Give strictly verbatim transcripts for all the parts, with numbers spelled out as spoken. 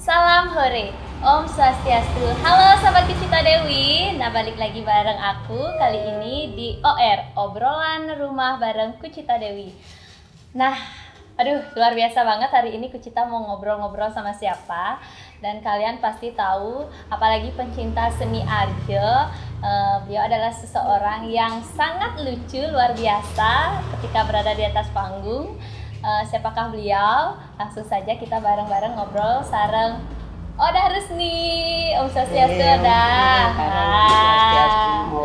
Salam hore, Om Swastiastu. Halo sahabat Kucita Dewi. Nah, balik lagi bareng aku kali ini di O R, obrolan rumah bareng Kucita Dewi. Nah, aduh, luar biasa banget hari ini Kucita mau ngobrol-ngobrol sama siapa. Dan kalian pasti tahu, apalagi pencinta seni arjo, eh, beliau adalah seseorang yang sangat lucu, luar biasa ketika berada di atas panggung. Eh, siapakah beliau? Langsung saja kita bareng-bareng ngobrol sareng Odah Rusni. Om Swastiastu, Odah. Hai. Swastiastu.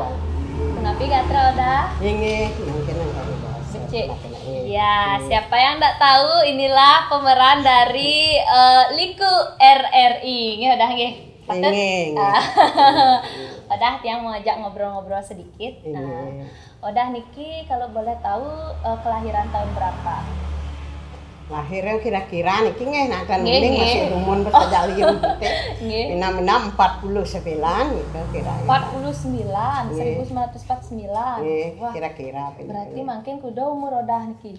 Menapi gatra, Odah? Inggih, mungkin yang kami bahas. Becik. Ya, siapa yang ndak tahu, inilah pemeran dari eh, Liku R R I. Nggih, Odah, nggih. Patut? Inggih, inggih. Ah. Odah, tiang mau ajak ngobrol-ngobrol sedikit. Nah, Odah niki kalau boleh tahu eh, kelahiran tahun berapa? Lahirnya kira-kira niki nggih, nah kan ini masih umur berkejalian gitu. Nggih. Mina-mina empat puluh sembilan gitu kira-kira. Empat puluh sembilan, seribu sembilan ratus empat puluh sembilan. Nggih, wah, kira-kira. Berarti mungkin kuda umur Odah niki.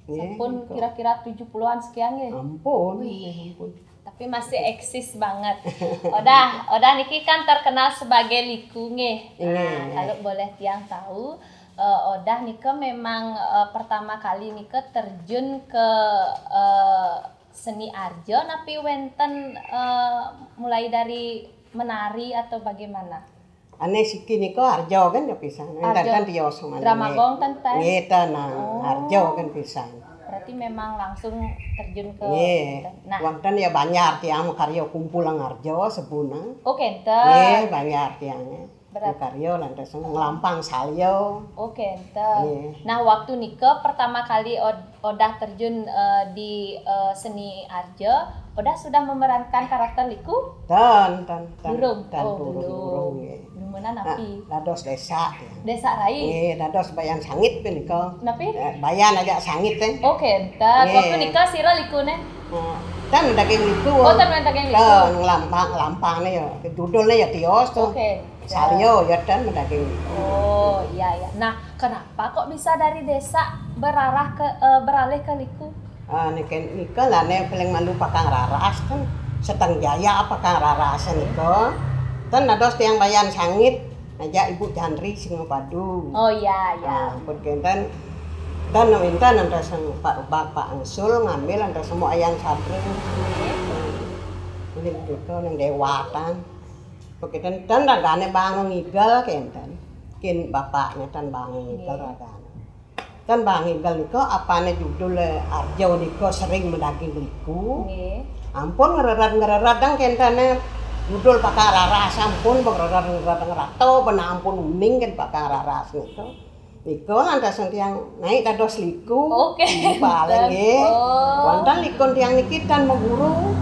Nggih, sampun kira-kira tujuh puluhan sekian nggih. Ampun, wih, ampun. Tapi masih eksis banget. Odah, Odah niki kan terkenal sebagai Liku nggih. Nah, kalau boleh tiang tahu, eh, Odah nika memang eh, pertama kali nika terjun ke eh, seni arjo, napi wenten eh, mulai dari menari atau bagaimana? Ane siki nika arjo kan ya pisan. Arjo. Enten tios. Drama gong ten, ten? Nggih, ten, nah, arjo kan pisan. Berarti memang langsung terjun ke. Nggih. Nah. Wonten ya banjar tiang karya kumpulan arjo sebuna. Oh, kenten. Nggih, banjar tiang. Berarti karya lantas nglampang salya. Oh, kenten. Nggih. Nah, waktu nika pertama kali od- Odah terjun eh, di eh, seni arjo, Odah sudah memerankan karakter Liku? Ten, ten, ten. Durung? Ten, oh, durung, durung. Durung, nggih. Dumunan napi? Dados Desa. Desa Rai? Nggih, dados Bayan Sangit punika. Napi? Eh, Bayan aja Sangit, eh. Oh, kenten. Nggih. Waktu nika sira Likune? Oh, ten daging Liku. Oh, ten daging Liku. Ten, nglampang, nglampangnya ya. Judulnya ya tios tuh. Oke. Salya ya ten daging Liku. Oh, iya, iya. Nah, kenapa kok bisa dari Desa berarah ke eh, beralih ke Liku? Ah, niki, nika lane paling malu Pakang Raras kan seteng jaya Pakang Raras nika. Ten dados tiang Bayan Sangit, aja Ibu Chandri Singapadu. Oh iya, iya. Ah, pun kenten ten wenten antar sang Pak Ubak, Pak Angsul ngambil antar semua Ayang Sabri. Nggih. Kulit kita nang dewatan. Pun kenten ten ragane Bang Ngigel kenten. Kin bapaknya ten Bang Ngigel ragane. Kan Bang Iqbal nika apane judul arjo nika sering medaging Liku. Nggih. Ampun ngererat-ngererat dang kentene judul Pakang Raras ampun ngererat-ngererat ngerato ben ampun uning kan Pakang Raras nika. Nika lantas tiang naik dados Liku. Oke. Paling nggih. Oh. Wonten Likun tiang niki tan meguru.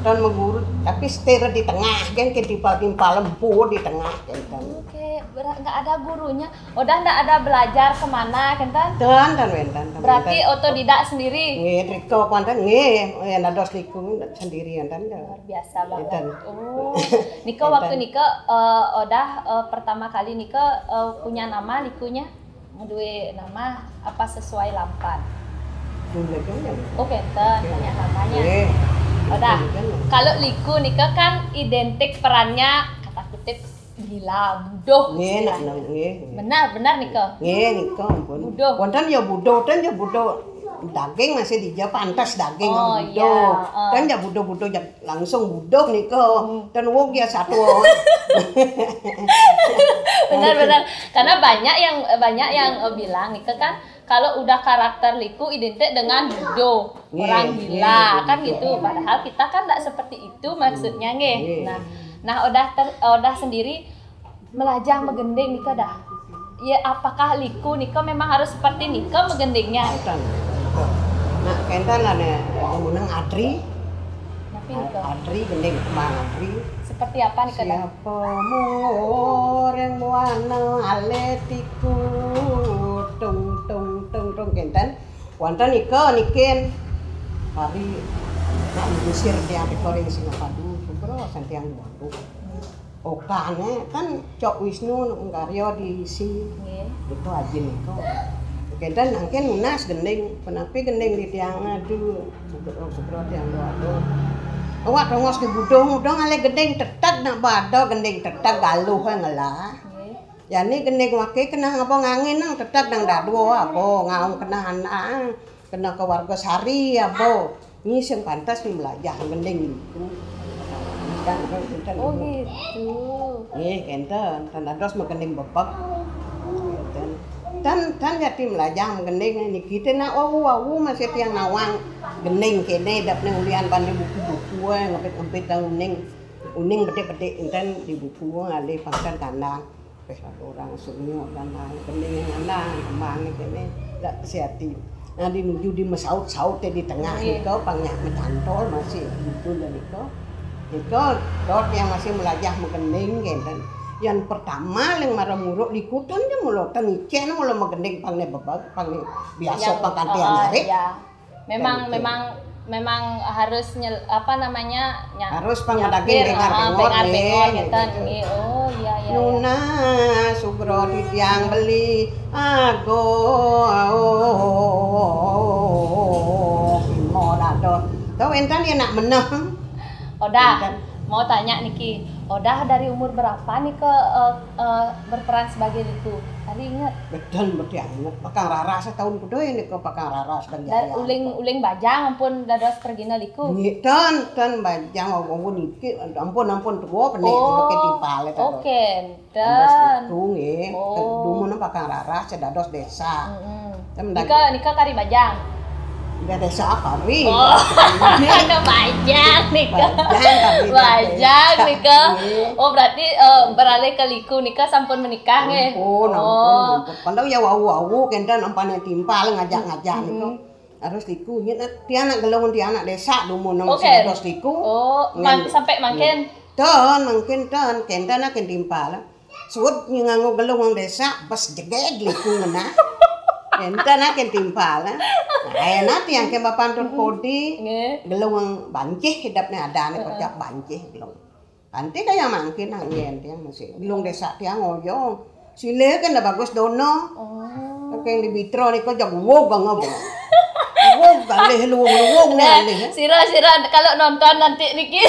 Tan meguru tapi setir di tengah kan ke timpal-timpal empu di tengah kenten. Oke, berat nggak ada gurunya. Odah ndak ada belajar kemana, kenten? Ten, ten wenten, ten. Berarti otodidak sendiri? Nggih, rika wonten nggih, yen dados Liku sendiri enten. Luar biasa banget. Enten. Oh. Nika waktu nika eh, Odah eh, pertama kali nika eh, punya nama Likunya? Duwe nama apa sesuai lampan? Dulu kan ya. Oh, kenten, banyak namanya. Nggih. Odah. Dulu kan ya. Kalau Liku nika kan identik perannya kata kutip gila, buduh. Nggih, nak, nak, nggih. Benar, benar nika. Nggih, nika ampun. Buduh. Wonten ya buduh, ten ya buduh. Daging masih dija pantes daging. Oh, buduh. Iya, heeh. Ten ya buduh-buduh ya langsung buduh nika. Hmm. Ten wong ya satu. Benar, benar. Karena banyak yang banyak yang eh, bilang nika kan kalau udah karakter Liku identik dengan buduh, orang gila, kan gitu. Padahal kita kan ndak seperti itu maksudnya nggih. Nah, nah Odah ter, Odah sendiri melajang megending nika dah. Ya apakah Liku nika memang harus seperti nika megendingnya? Nah, kenten lah nih, menang Adri. Tapi nika. Adri gending kembang Adri. Seperti apa nika dah? Siapa orang buana aletiku tung tung tung tung kenten. Wonten nika nikin. Hari nak menyisir tiang teko ring Singapadu, subro santiang duatu. Okane kan Cok Wisnu ngkarya di si. Nggih. Itu ajin itu. Kenten angken nunas gending, penapi gending di tiang aduh, subro tiang duatu. Awak tongos di budong, udong alai gending teteg nak bada gending teteg galuh ai ngelah. Nggih. Jani gending wake kena ngaba ngangin nang teteg nang dadua abo ngaung kena anak. Kena ke warga sari abo. Ni sing pantas ni melajah gending niku. Kan, kan, kan, Oh ibu. Gitu. Nggih, kenten. Tan dados magending bebek. Kenten. Tan, tan jati melajah magending niki. Te nak wau-wau masih tiang nawang gending kene dap ne ulian bandi buku-buku eh, ngepit-ngepit tang uning. Uning bedik-bedik enten di buku alih pangkat kandang. Peh orang sunyo kandang gending kandang kembang kene. Dak siati. Nah, di nuju di mesaut-saut te di tengah Nggih. Nika pang nyak mecantol masih gitu dan Nika. Nika dot yang masih melajah magending kenten. Yang pertama leng mara muruk likutan je mula ten icen mula magending pang ne bebag pang ne biasa Yang- pang kantian ah, narik. Ya. Memang Kan memang memang harus nyel, apa namanya nya- Harus pang nyapir, daging dengar ah, bengor, dengar bengor nggih, ngeten gitu. Nggih. Oh iya iya. Iya. Nuna sugro titiang beli ago kimo dadon. Tau entan ya nak meneh. Odah, Enten. Mau tanya niki, Odah dari umur berapa nih ke eh, eh, berperan sebagai liku? Tadi ingat. Betul berarti ingat. Pakang raras setahun kudu ini ke pakang raras dan Dari jaya. Uling uling bajang ampun dados pergina liku. Nggih, ten ten bajang wong niki ampun ampun tua penik Oh, pakai timpal itu. Oke, Dados dan itu nggih. Oh. Dumun pakang raras sedados desa. Mm-mm. Tem dak- Nika nika kari bajang. Udah desa kari. Oh, ada bajang nika. Bajang kari. Bajang nika. Nggih. Oh berarti eh, beralih ke liku nika sampun menikah nggih. Ampun, ampun, Oh. ampun. Kalau ya wau-wau kenten ampane timpal ngajak-ngajak niku. Mm-mm. Harus liku nyet tiang nak gelung tiang nak desa dumun nang Oke. sedados liku. Oh, Ngan- man, sampai makin. Ten, mungkin ten, kenten akin timpal. Suut nganggo gelung wong desa, bes jegeg liku ngena. Kenten akin timpal. Nah, enak tiang ke bapan tut kodi. Nggih. Gelung wong bancih hidapnya ada nih kocap bancih gelung. Kanti kaya mangkin nang yen tiang masih. Gelung desa tiang oyo. Sile kan dah bagus dono. Oh. Keng di Bitro nih kok jago wog ngabo. Wog galih luwung-luwung nih Nah, alih. sira-sira kalau nonton nanti niki.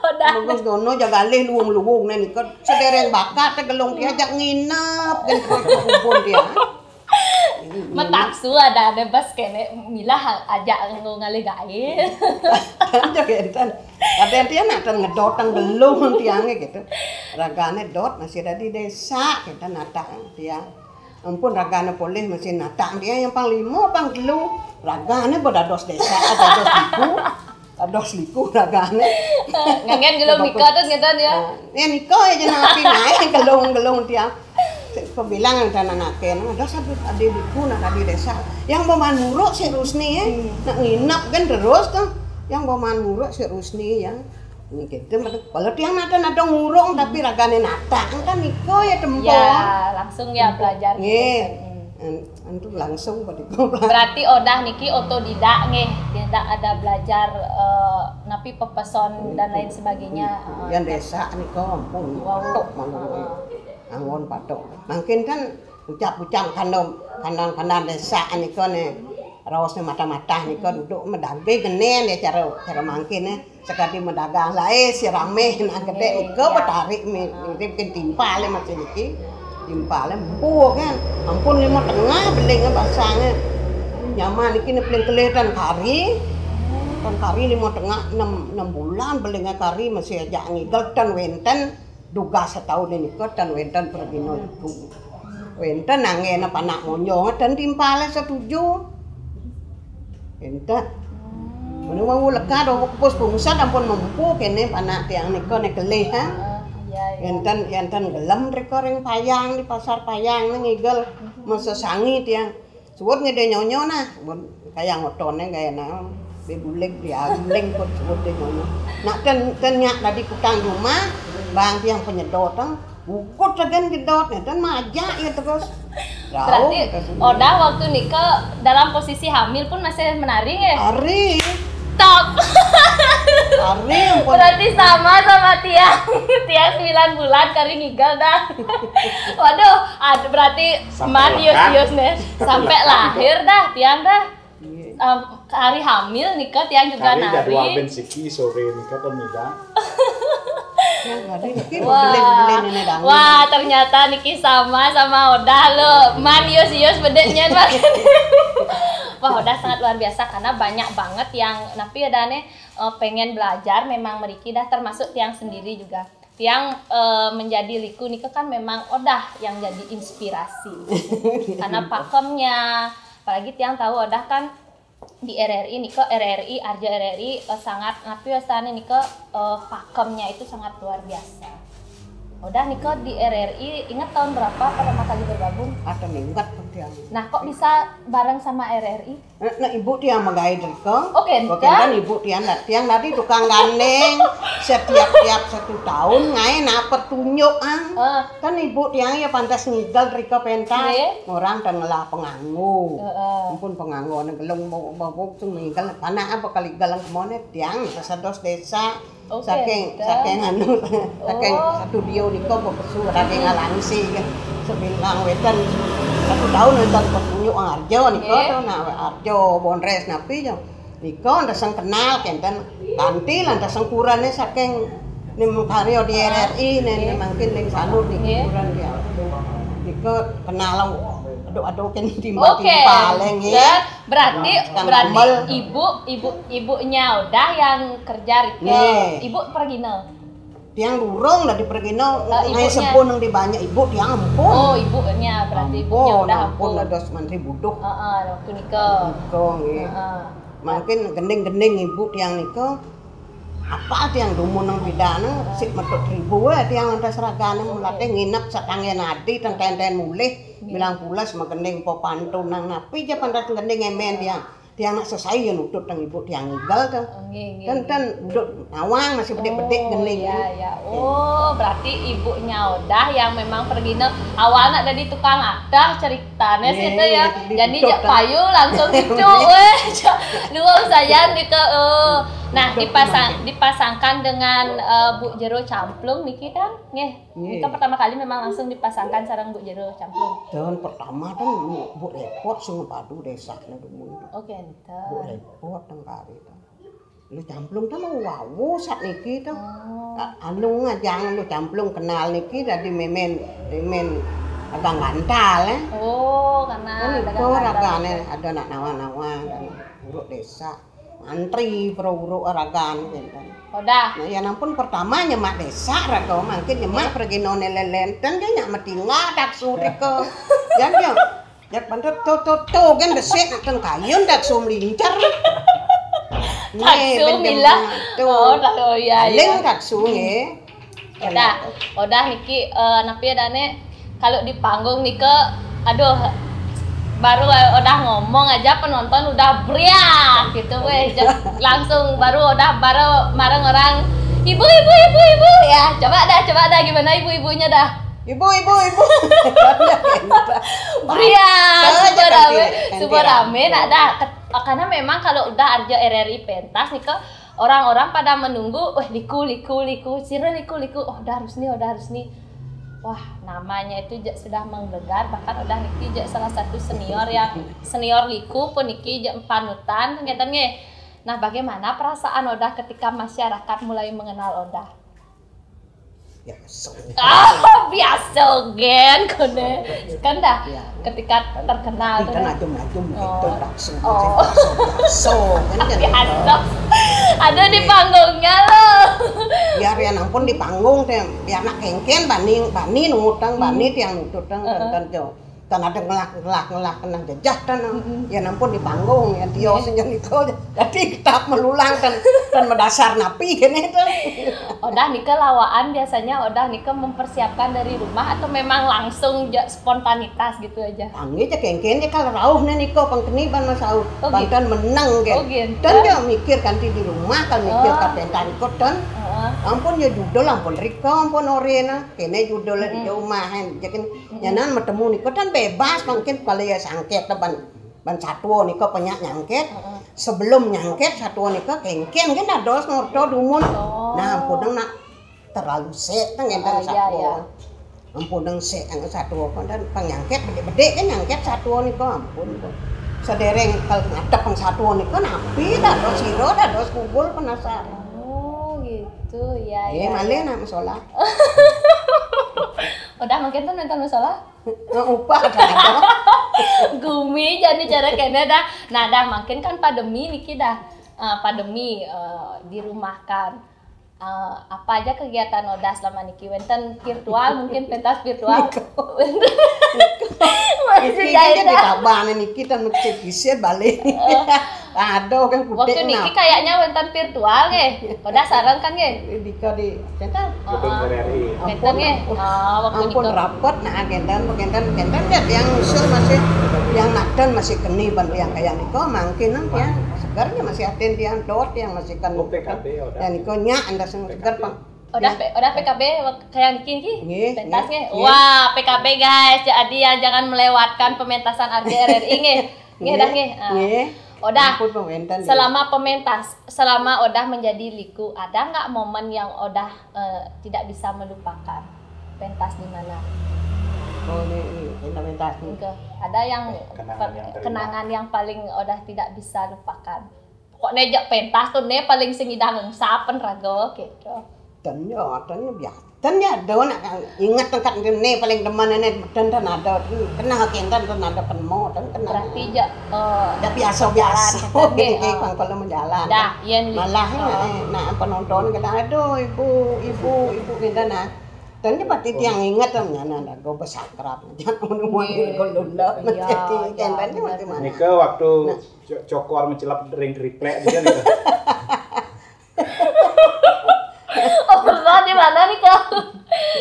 Udah. Bagus dono jago galih luwung-luwung nih kok sedereng bakat teh gelung dia ajak nginep kan terus ke kubun dia. Metapsu ada ada bas kene milah ajak nggo ngalih gawe. Kan jago enten. Kadang dia nak ten ngedot tang gelung tiangnya gitu. Ragane dot masih ada di desa kita natang tiang. Ampun ragane polih masih natang dia yang pang lima pang telu. Ragane berdados desa dados liku. Dados liku ragane. Ngangen gelung nika terus ngeten ya. Nah, ya nika ya jeneng api naik gelung-gelung tiang. Kok bilang yang tanah naken, ada satu ade liku nak ade desa. Yang boman muruk si Rusni ya. Nak nginep kan terus tuh. Yang boman muruk si Rusni ya. Ini gitu, kalau tiang nata nata ngurung tapi ragane nata kan nika ya tempo. Ya, langsung ya belajar. Nggih. Hmm. An- Antu langsung pada Berarti Odah niki otodidak nggih, tidak ada belajar eh, napi pepeson dan lain sebagainya. Heeh. Yang desa nika ampun Wow. Patok malu. Anggon patok. Mungkin kan ucap-ucap kandang kandang kandang desa nika nih. Raosnya mata-mata nika duduk medage genen ya cara cara mangkin ya. Sekali medagang lae si rame nak gede Nggih, nika ya. Betarik mi- mirip ke timpal ya masih niki. Timpal ya empu kan. Ampun lima tengah beling ya basangnya. Nyaman niki ne paling kelih tan kari. Tan kari lima tengah enam enam bulan belingnya kari masih aja ngigel tan wenten. Dugas setahun ini ke tan wenten pergino iku. Wenten nangena panak monjong tan timpale setuju. Enten. Mene wau leka do pus pungsan ampun mempu kene panak tiang nika ne kelih ha. Eh, iya, iya. Enten enten gelem reka ring payang di pasar payang ne ngigel masa sangi tiang. Suwut ngede nyonyo nah, mun kaya ngotone kaya nah. Di bulik di aling pun suwut di nyonyo. Nak ten ten nyak tadi kutang rumah, bang tiang penyedot tang. Ukut sagan jedot nih, ten majak ya terus. Jauh Berarti ke sini. Odah waktu nika dalam posisi hamil pun masih menari ya? Hari, Top. hari ampun. Berarti sama sama tiang. Tiang sembilan bulan kari ngigel dah. Waduh, aduh berarti Sampai man lekat. yus yus nih. Sampai lahir dah tiang dah. Iya, Em, hari hamil nika tiang juga nari. Jadwal ben siki sore nika pemida. Wah, ternyata niki sama sama Odah lo. Man yus yus bedeknya. Wah, Odah sangat luar biasa karena banyak banget yang napi ya dane uh, pengen belajar memang meriki dah termasuk tiang sendiri juga. Tiang uh, menjadi liku nika kan memang Odah yang jadi inspirasi. Karena pakemnya, apalagi tiang tahu Odah kan di R R I nika R R I Arja R R I uh, sangat ngapi wastane nika uh, pakemnya itu sangat luar biasa. Udah nika di R R I ingat tahun berapa pertama kali bergabung? Ada ingat tiang. Nah kok bisa bareng sama R R I? Nah, ibu tiang menggai derika. Oke, okay, kan ibu tiang tiang tadi tukang gandeng setiap tiap satu tahun ngai nak pertunjuk ah. Uh. Kan ibu tiang ya pantas ngidal derika pentas. Okay. Orang tenggelah penganggu. Uh, uh. Ampun penganggu gelung bau bau sing minggal anak apa kali galang kemone tiang sesedos desa. Okay, saking saking anu saking oh. Studio di kok pesu saking ngalangsi kan sebilang wetan satu tahun wetan petunjuk arjo nih kok okay. Nah arjo bondres napi jo. Nika ndak sing kenal kenten kanti lah ndak sing kurane saking ning karya di R R I nen mungkin ning salur di kuburan dia. Nika kenal aduh-aduh kan timbal-timbal nggih. Berarti berarti ibu ibu ibunya udah yang kerja rike. Ibu pergi no. Tiang durung dari pergi no. Ngai sepuh nang di banyak ibu tiang ampun. Oh ibunya berarti ibunya udah ampun. Ampun ada mantri buduh. Heeh, waktu nika. Nika nggih. Heeh. Mungkin gending-gending ibu tiang nika apa tiang dumun nang bidana sik metuk ribu wae tiang lantas ragane mulate nginep satanggen adi tenten-ten mulih bilang pulas magending po pantun nang napi je pantas gending emen tiang tiang nak sesai ya nutut tang ibu tiang ngigel tuh nggih nggih kan kan udut nawang masih bedik-bedik oh, gending iya iya oh berarti ibunya udah yang memang pergi ne awalnya dari tukang ada cerita Tanes itu ya. Jadi jak payu langsung itu. Weh, luar saja gitu. Oh. Nah, dipasang dipasangkan dengan uh, Bu Jero Camplung niki kan? Nggih. Ini kan pertama kali memang langsung dipasangkan sarang Bu Jero Camplung. Tahun pertama kan Bu Repot sing padu desa dulu. Oke, okay, Bu Repot tengkari. Lu camplung tuh mau wawu saat niki tuh. Oh. Anu ngajang lu camplung kenal niki dari memen memen agak gantal ya. Oh, karena kan itu ragane ada nak nawa-nawa kan. Uruk desa antri pro uruk ragan gitu. Udah. Nah, ya nampun pertama nyemak desa raga mungkin nyemak pergi none lelenten dia nyak metinggal dak surika. Jangan Yak bantet to to to gen besik nak ten kayun dak sum lincar. Taksu mila. Oh, tak oh ya. Ling taksu nge. Odah, odah niki uh, napi ya dane kalau di panggung nika aduh baru odah ngomong aja penonton udah beriak gitu weh langsung baru odah baru marang orang ibu ibu ibu ibu ya coba dah coba dah gimana ibu-ibunya dah Ibu, ibu, ibu. Bria, super rame, super rame. Nak dah, karena memang kalau udah arjo R R I pentas nih kok orang-orang pada menunggu, wah liku, liku, liku, sira liku, liku, oh dah harus nih, oh dah harus nih. Wah, namanya itu sudah menggelegar, bahkan udah niki salah satu senior yang senior liku pun niki panutan, ngeten nggih. Nah, bagaimana perasaan Odah ketika masyarakat mulai mengenal Odah? Ah, biasa gen kone kan dah ya. Ketika terkenal kan aja maju gitu oh. Langsung oh. Langsung kan biasa ada di panggungnya loh biar ya nampun di panggung teh biar nak kengken bani bani nutang bani hmm. Tiang nutut tang uh -huh. Kan ada ngelak ngelak ngelak kena jejak kan mm -hmm. Ya nampun di panggung ya dia yeah. Senyum itu jadi tetap melulang kan kan mendasar napi gini itu Odah nika lawaan biasanya Odah nika mempersiapkan dari rumah atau memang langsung spontanitas gitu aja Angge aja kengken ya kalau rauh nih niko pengkeni ban masau oh, bantan gitu. Menang gitu oh, gitu. Dan dia mikir kan di rumah kalau mikir oh. Kapentan ikut dan uh -huh. Ampun ya judul ampun Rika ampun Orena kene judul mm -hmm. Di rumah kan jadi Nyanan matemu nika tan bebas mangkin kali ya sangket ban ban satwa nika penyak nyangket. Sebelum nyangket satwa nika kengken kan dados ngorta dumun. Oh. Nah, ampun nak terlalu sek tang enten oh, satwa. Iya, iya. Ampun nang sek ang satwa kan dan panyangket bedik-bedik kan nyangket satwa nika ampun. Sedereng kal ngadep pang satu nika napi dados sira dados kubul penasaran. Oh, gitu. Ya, eh, ya, malih ya. Nak masalah. Udah mungkin tuh nonton masalah? Nggak upah kan. Gumi jadi cara kene dah. Nah, dah mungkin kan pandemi niki dah. Eh, pandemi, eh, dirumahkan. Eh, apa aja kegiatan Odah selama niki? Wenten virtual, mungkin pentas virtual. Wenten. Masih niki jahit aja dah. Ditabang niki tan mesti kisir balik. Eh. Aduh, kan waktu kutik niki nah. Kayaknya wenten virtual nggih. Odah sareng kan nggih? Dika di center. Gedung R R I. Wenten nggih. Ah, waktu ampun nika. Rapet nah kenten, kenten, kenten ya yang usul masih yang nadan masih keni ban yang kayak niko mangkin yang segarnya masih aten yang dot yang masih kan. Oh, P K B ya udah. Yang niko nya anda sing segar P K B. Pang. Odah, ya. Odah P K B kayak niki niki. Nggih, pentas nggih. Nggih. Wah, P K B guys. Jadi ya jangan melewatkan pementasan R G R R I nggih. Nggih dah nggih. Ah. Nggih. Odah. Ampun, pementen, ya. Selama pementas, selama Odah menjadi liku, ada nggak momen yang Odah, eh, tidak bisa melupakan? Pentas di mana? Oh, ini, ini, pentas, pentas. Enggak. Ada yang kenangan yang terindah. Kenangan yang paling Odah tidak bisa lupakan. Pokoknya jak pentas tuh ne paling sing idang sapen raga gitu. Dan ya, dan ya biasa. Dan ya ada nak ingat tengkat ne paling demen ne dan dan ada kena kenten dan ada penmo dan kena. Berarti jak, eh, dah biasa-biasa. Jalan, gitu, kang kalau menjalan. Dah, yen li-, malah eh, nak penonton kadang aduh ibu, ibu, ibu gitu nah. Dan ya pasti tiang ingat namanya nah ada gue besakrap. Jangan mau iya. Gue lunda. Iya, jadi iya, kenten bener. Mesti mana. Nika waktu nah. Co-, cokor mencelap ring triplek gitu gitu. Oh, pernah di mana nih, Kak?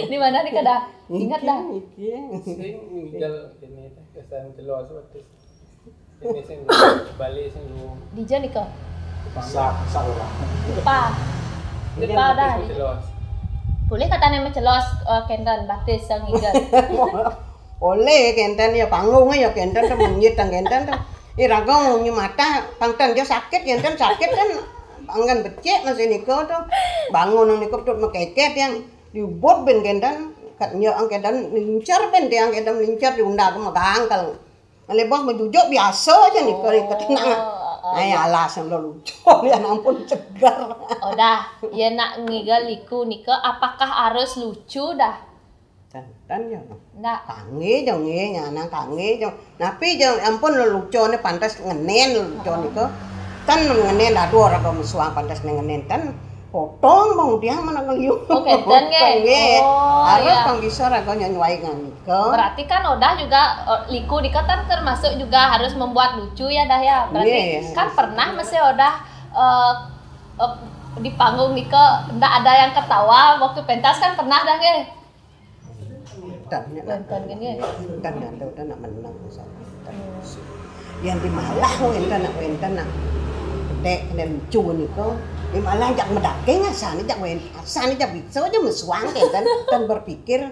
Di mana nih, Kak, dah? Ingat dah. Iki, iki. Sing ngigal ini teh, kesan jelas waktu. Ini sing Bali sing lu. Di ja nih, Kak? Sa-, salah. Lupa. Lupa dah. Jelas. Boleh katanya mencelos, eh, kenten batis yang ngigal. Oleh kenten ya panggung ya kenten tuh menyit kenten tuh. Iraga nyemata pangtan dia sakit kenten sakit kan panggan becik masih nika tuh. Bangun nang nika tut mekeket yang diubut ben kenten katnya ang kenten lincar ben tiang kenten lincar diundang ke megang kalau lebos menjujuk biasa aja nika oh, ketenangan. Oh, oh, ay alas yang lucu ya ampun segar. Oh dah, ya nak ngigal liku nika apakah harus lucu dah? Ten, ten ya. Ndak. Kangge jo nge nyanang kangge jo. Napi jo ampun lelucone pantes ngenen lelucon nika. Ten ngenen aduh ora kok musuang pantes ngenen ten potong bang udiang mana ngeliu. Oke, ten nge. Nge. Oh, harus iya. Pang bisa raga nyuai ngan nika. Berarti kan Odah juga eh, liku nika kan termasuk juga harus membuat lucu ya dah ya. Berarti nge, kan harus. Pernah masih Odah eh, eh, di panggung nika ndak ada yang ketawa waktu pentas kan pernah dah nge. Wénten nak. Wénten gini. Wénten nak, wénten nak menang. Yang di malah wénten nak, wénten nak. Dek kena lucu nika. Di malah jak medake asane jak wénten, asane jak bisa aja mesuang kenten, kan berpikir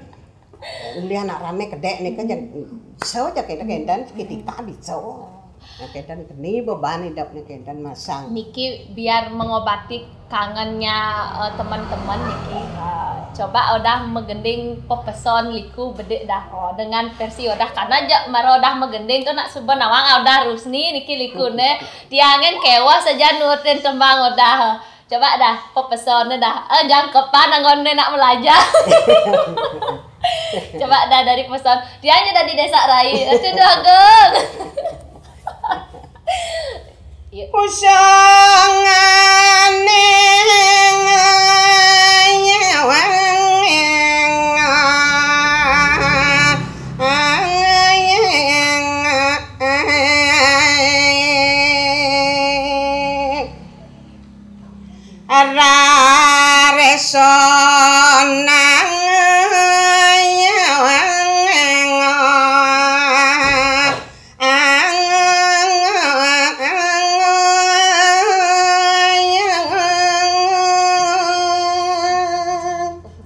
lihat nak rame kedek nika jak bisa aja kenten, kenten seketika bisa. Nah, kenten keni beban hidup nih kenten masang. Niki biar mengobati kangennya eh, teman-teman niki. Eh, coba udah megending pepeson liku bedik dah. Oh, dengan versi udah karena aja mara udah megending tuh nak suba nawang udah Rusni niki liku ne. Tiangen kewas aja nurutin tembang udah. Coba dah, pepesonnya dah. Eh, jangkepan anggonne nak belajar. Coba dah dari pesan. Dia hanya dari Desa Rai. Aduh, Agung. Yuk. Pusangane Rareso nang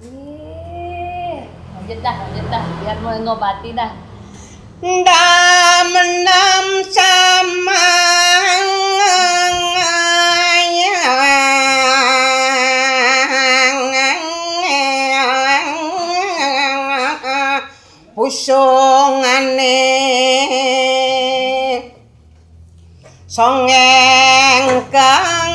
Ih, lanjut dah, lanjut dah, biar mau ngobati dah. Ndam-ndam samang pusungane. Songeng kang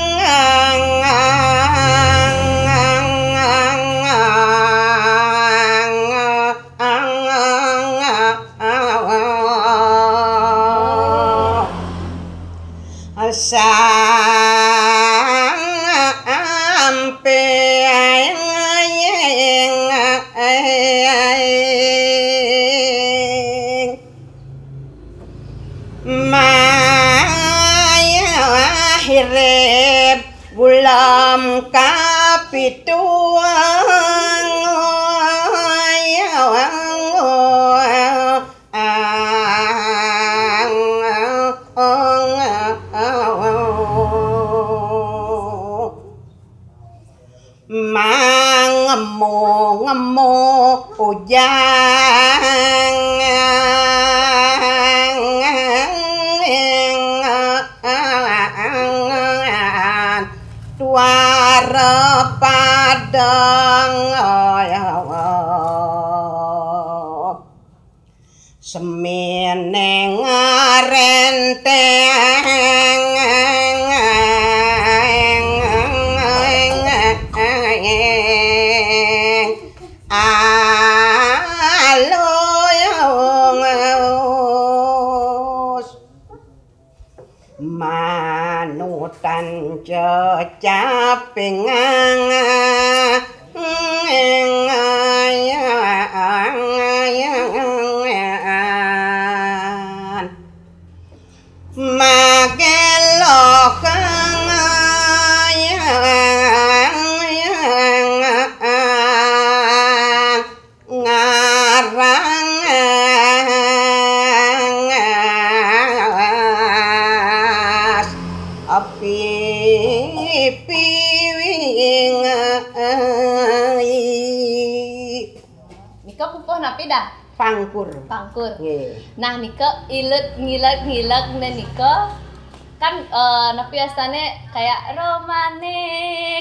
samping Maya hirip bulam kapitu. Mangemu-ngemu ujang tuara padang. Semeneng renteng alus manutan cecaping mageloh ngarang api piwing. Nika pupuh napi dah? Pangkur. Pangkur. Nggih. Nah, nika ilet ngilet ngilet nika kan eh, napi astane kayak romane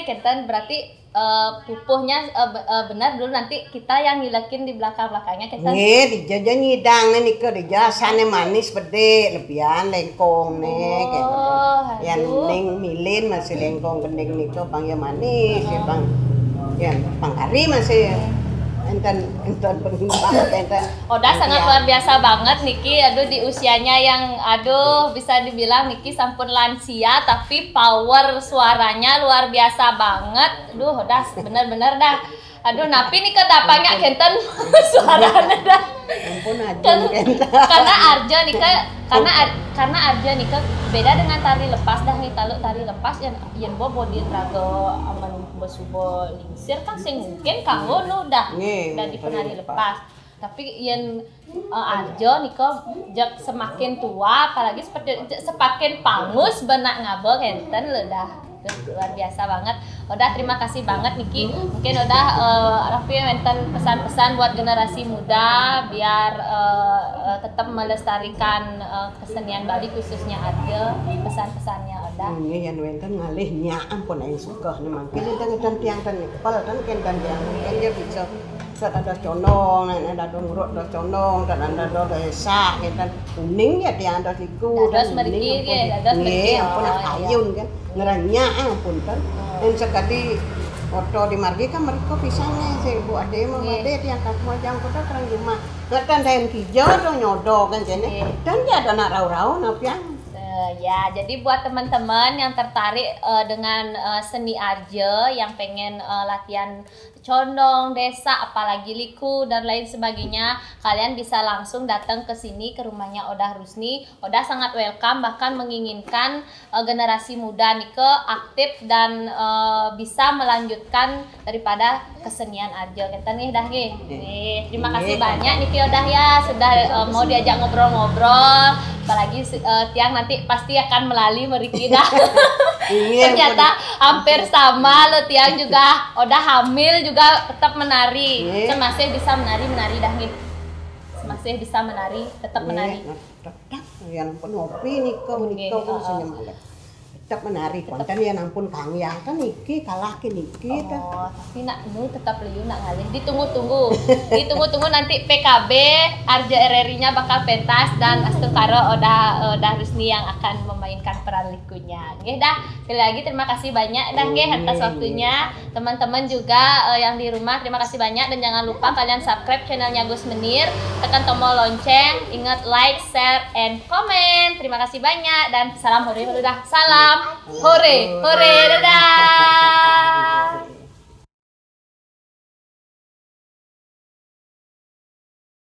kenten, berarti eh, pupuhnya eh, be- eh, benar dulu, nanti kita yang ngilekin di belakang-belakangnya kenten. Nggih, dija ja nyidang nika dija asane manis bedik, lebihan lengkong ne gitu. Oh, yang aduh. Ning milin masih lengkong gending nika pang ya manis ya pang. Ya pang kari masih enten enten pengimbang enten. Odah sangat luar biasa banget niki. Aduh, di usianya yang aduh bisa dibilang niki sampun lansia tapi power suaranya luar biasa banget. Aduh, Odah bener-bener dah. Aduh, napi nika dapanya kenten suaranya dah. Ampun aja kenten. Karena Arja nika karena Ar- karena Arja nika beda dengan tari lepas dah nih. Kalau tari lepas yang yang bo bodi raga aman besuba lingsir kan sing mungkin kanggo nu dah. Nggih, dari penari lepas. Tapi yang eh, Arjo nika jak semakin tua, apalagi seperti semakin pangus benak ngaba kenten lho dah. Duh, luar biasa banget. Odah, terima kasih banget Niki. Mungkin Odah eh, Raffi wenten pesan-pesan buat generasi muda biar eh, eh, tetap melestarikan eh, kesenian Bali khususnya Arjo. Pesan-pesannya Odah. Ini yang wenten ngalih nyaam pun aing suka nih mangkin enten tiang ten nyepel kan kenten tiang mungkin dia bisa Sat ada condong, nek ada urut ada condong, dan ada ada esak, kan kuning ya tiang ada siku. Dados meriki nggih, dados meriki. Nggih, ampun ayun kan. Ngerenyah ampun kan. Dan sekali foto di margi kan mereka pisang nih, si ibu ade mah ade tiang kaki macam kota terang rumah. Ngeten daen kijo do nyodo kan kene. Dan dia ada nak rau-rau nak piang. Eh, ya, jadi buat teman-teman yang tertarik eh, dengan eh, seni arja, yang pengen eh, latihan condong, desa, apalagi liku dan lain sebagainya, kalian bisa langsung datang ke sini ke rumahnya Odah Rusni. Odah sangat welcome, bahkan menginginkan eh, generasi muda nika aktif dan eh, bisa melanjutkan daripada kesenian arja. Kenten nih dah nggih. Nggih, terima kasih banyak Niki Odah ya sudah eh, mau diajak ngobrol-ngobrol. Apalagi eh, tiang nanti pasti akan melali meriki dah. Ternyata hampir sama lo tiang juga udah hamil juga tetap menari. Semasih bisa menari menari dah nggih. Semasih bisa menari tetap menari. Nah, dak dak yang pun ngopi nika menika pun senyum alit. Tetap menarik. Konten ya ampun, Kang Yang kan niki kalah ke niki tah. Oh, tapi nak nu tetap liu nak ngalih. Ditunggu-tunggu. Ditunggu-tunggu nanti P K B Arja R R I-nya bakal pentas dan Astungkara Odah Odah Rusni yang akan memainkan peran likunya. Nggih dah, sekali lagi terima kasih banyak dah nggih atas waktunya. Teman-teman juga eh, yang di rumah terima kasih banyak dan jangan lupa kalian subscribe channelnya Gus Menir, tekan tombol lonceng, ingat like, share, and comment. Terima kasih banyak dan salam hore dulu dah. Salam hore, hore, dadah.